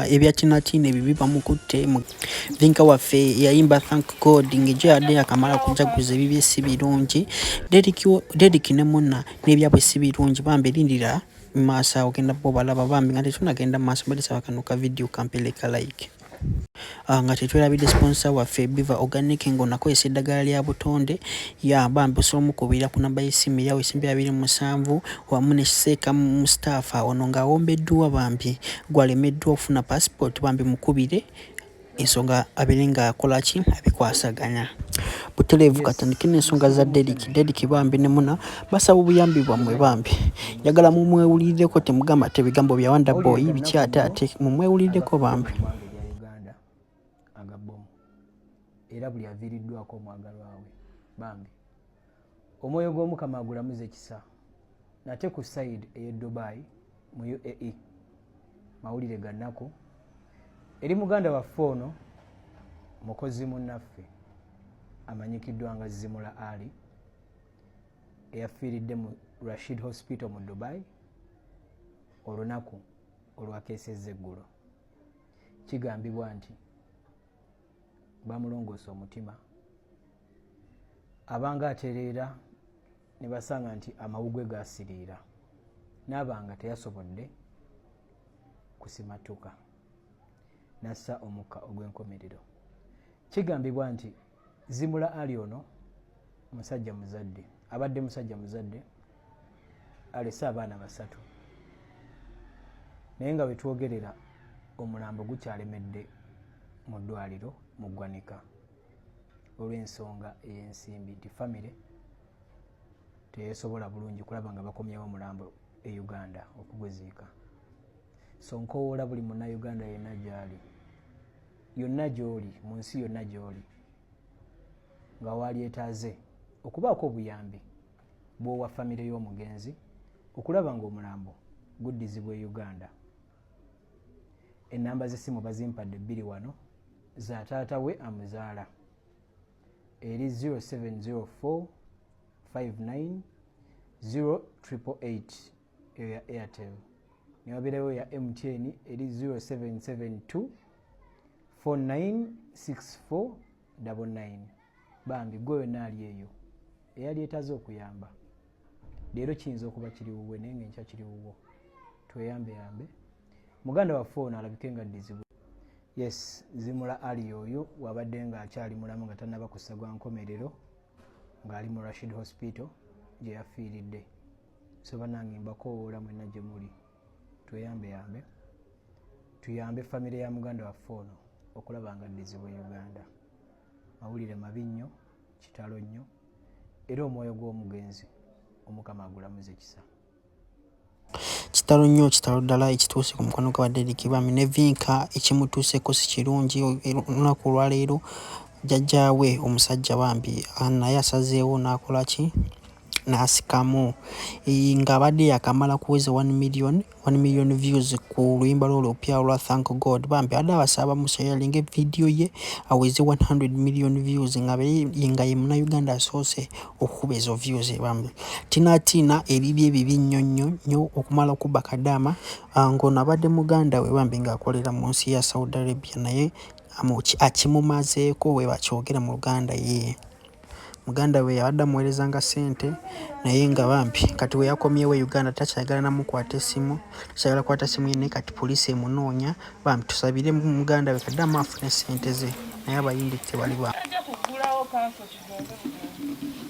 Ebya Tina Tina ebibi bamukutte. Vinka waffe yayimba Thank God ng'ejo yadde yakamala kujaguza, ebibye si birungi. Derrick ne Muna n'ebyabwe si birungi bambi, lindira maaso awo ogenda bo balaba bambi. Nga tetunagenda maaso, mbadde saba kano ka video kampeleka like. Nga tetwerabidde sponsor waffe Biva Organic, ng'onakozesa eddagala lya butonde ya bambi, osobola omukubira ku namba y'essimu eryawo esimbi 27 wamu ne Seeka Mustapha ono ng'awombeddwa bambi, gwalemeddwa okufuna passport bambi, mukubire ensonga abeere ng'akola ki, abikwasaganya butereevu. Katandike n'ensonga za Derrick. Derrick bambi ne Muna basaba obuyambi bwammwe bambi. Njagala mumwewulirireko, temugamba te bigambo bya Wanda Boy biki, ate ate mumwewulirireko bambi. Uganda aga bbomu, era buli aviiriddwako omwagalwa we bambi, omwoyo gw'Omukama agulamuza ekisa. Nate ku side ey'e Dubai mu UAE, mawulire gannaku eri muganda waffe ono, mukozi munnaffe amanyikiddwa nga Zimula Ali, eyafiiridde mu Rashid Hospital mu Dubai olunaku olwakeesezza eggulo. Kigambibwa nti bamulongoosa omutima, abanga atereera ne basanga nti amawugwe gasiriira, naabanga teyasobodde kusimatuka nassa omukka ogw'enkomerero. Kigambibwa nti Zimula Ali ono musajja muzadde, abadde musajja muzadde, alese abaana basatu, naye nga wetwogerera omulambo gukyalemedde mu ddwaliro mu ggwanika olw'ensonga ey'ensimbi, nti famire teyesobola bulungi kulaba nga bakomyewo omulambo e Uganda okuguziika. So nkowoola buli Munnayuganda yenna gyali, yonna gy'oli mu nsi, yonna gy'oli nga walyetaaze okubaako obuyambi bw'owa famire y'omugenzi okulaba ng'omulambo guddizibwa e Uganda, enamba z'essimu bazimpadde bbiri wano, za taata we amuzaala, eri 0704 59 0888, eyo ya Airtel, newabeerawo ya MTN eri 0772 496499. Bambi gwe yonna ali eyo eyali etaze okuyamba, leero kiyinza okuba kiri wuwe naye nga enkya kiri wuwo. Tweyambeyambe muganda waffe ono alabike nga ddizibwe. Yes, Zimula Ali oyo wabadde nga akyali mulamu nga tanaba kussa gwa nkomerero, ng'ali mu Rashid Hospital gye yafiiridde. So banange, mbakowoola mwenna gye muli, tweyambeyambe, tuyambe famire ya muganda waffe ono okulaba nga ddizibwa e Uganda. Mawulire mabi nnyo, kitalo nnyo, era omwoyo gw'omugenzi Omukama agulamuza ekisa. Kitalo nnyo, kitalo ddala ekituuse ku mukono gwa Derrick bambi ne Vinka. Ekimutuuseko si kirungi. Olunaku olwaleero jjajjaawe omusajja bambi naye asazeewo n'akola ki, n'asikamu, ng'abadde yakamala kuweza 1 million, 1 million views ku luyimba lwe olupya olwa Thank God. Bambi abadde abasaba musharinge vidiyo ye aweze 100 million views, nga ye Munnayuganda asoose okukuba ezo views bambi. Tina Tina ebibye bibi nnyo nnyo nnyo okumala okubba Kadaama, ng'ono abadde muganda we bambi, ng'akolera mu nsi ya Saudi Arabia, naye akimumazeeko bwe bakyogera mu Luganda. Ye muganda we yabadde amuweerezanga ssente, naye nga bambi kati we yakomyewo e Uganda takyayagala namukwata essimu, takyayagala kukwata ssimu ye, naye kati poliisi emunoonya bambi. Tusabire muganda we Kadaama afune ssente ze, naye Abayindi tebali ba Ajja kuggulawo kanso tugende bugende.